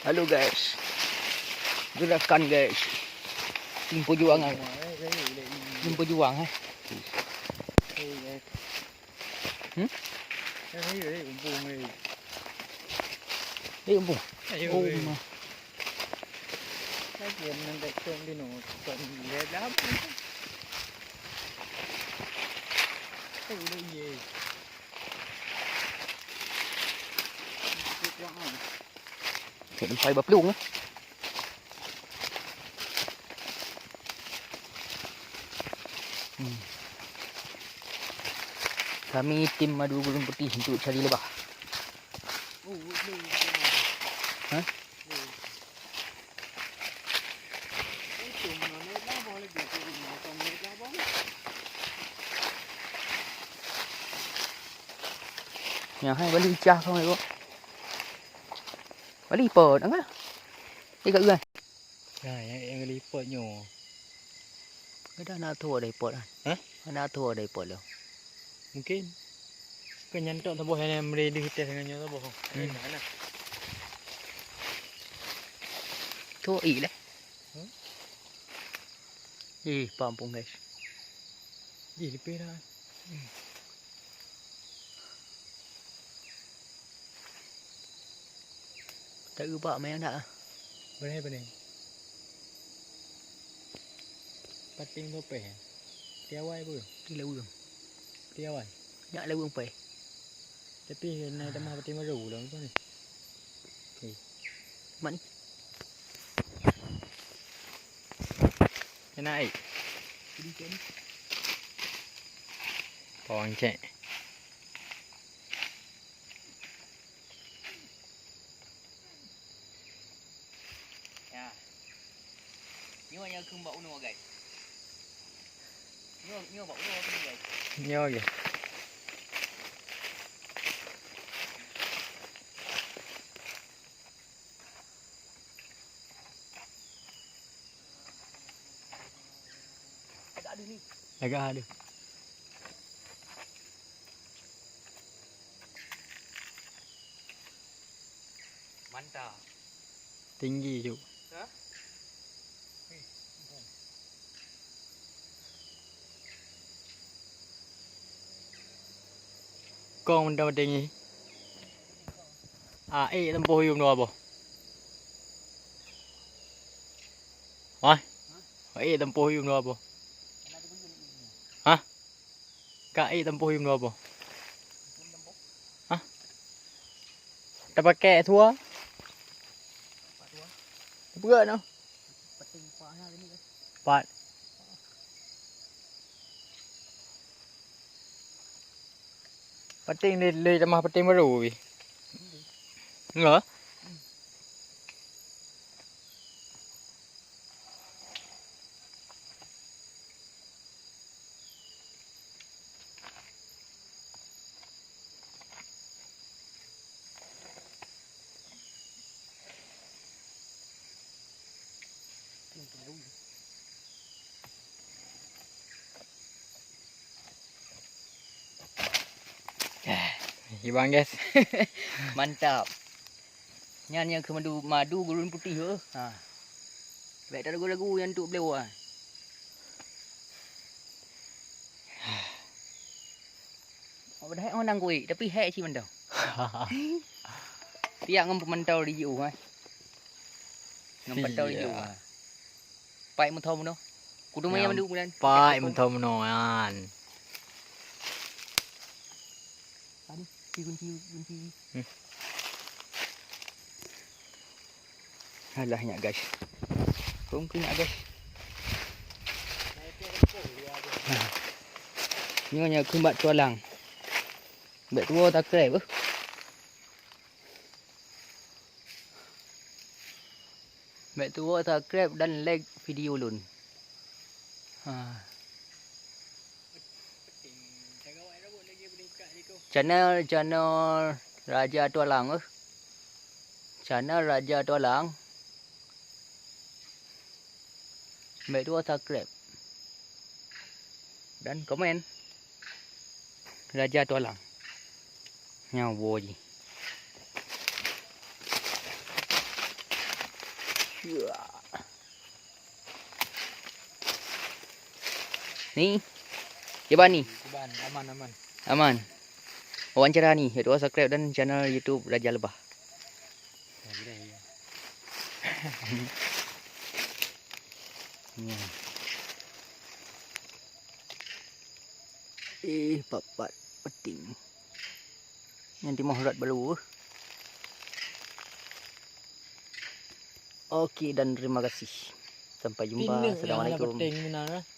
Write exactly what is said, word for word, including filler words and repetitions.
Halo guys. Gerakan guys. Tim pejuang eh. Tim pejuang eh. Hmm? Eh, umpung. Oh, ma. Cek lempai baplueng eh. Hmm. Kami tim madu gurun putih untuk cari lebah. Hah? Nyoe hai bali cah kong iko. Bali pot angah. Ika uai. Nah, yang, yang bali pot nyoe. Kada na thua dari pot kan? Hah? Na thua dari pot lo. Mungkin. Kan nyan tok saboh yang meri di hitas dengan nyoe saboh. Hmm. Nah, nah. Thua i lah. Hmm? Ih, pampung guys. Ih, lepas dah. Hmm. Taubak manyang dak ah. Beureh beureh. Pating topeh. Tiawai pun. Di lawang. Tiawai. Nyak lawang pai. Tapi na tamah pating baru lah apa ni. Okey. Mat ni. Kena ai. Pawang cek. Ya. Nyoe nyang kheun bak unoe, guys. Nyoe, nyoe bak unoe kheun, guys. Nyoe, guys. Agak ada ni. Agak ada. Mantap. Tinggi, Cuk. Hah? Kong mantap tinggi. Ah, eh, tempoh yum dua boh. Wah. Eh, tempoh yum dua boh. Hah? Ka ék tampoh yum dua boh. Hah? Tapakai thua? Peugah noh. Pat. Pating lé, lé tamah pating baru wih. Enggak. Ibang, guys. Mantap. Nyan nyang keu madu, madu gurun putih tu. Ha. Bèk talagu-lagu nyan tu beliau ah. Padahai orang nang kuéh, tapi hék cit mantong. Tiak ngon peumantau di jiôh, eh. Ngon pantau di jiôh, eh. Paik meuthom meunoe. Kudu maya mandum bulan. Paik meuthom meunoe nyan. Aduh, kunci, kunci, kunci. Hmm. Alah nyak guys. Kong keu nyak guys. Nyoe nyak keumbak tualang. Bèk tuwo subscribe beuh. Bèk tuwo subscribe dan like video lôn. Ha. Channel, channel Raja Tualang eh. Channel Raja Tualang. Bèk tuwo subscribe dan komen. Raja Tualang. Nyoe woe jih. Ni. Kiban ni. Kiban, aman, aman. Aman. Wawancara ni, yaitu subscribe dan channel YouTube Raja Lebah. Ya, boleh, ya. Ni. Eh, papat peting. Yang timah urat balu. Oke dan terima kasih. Sampai jumpa. Tinggi, yang ada Assalamualaikum. Peting ni, nah, nah.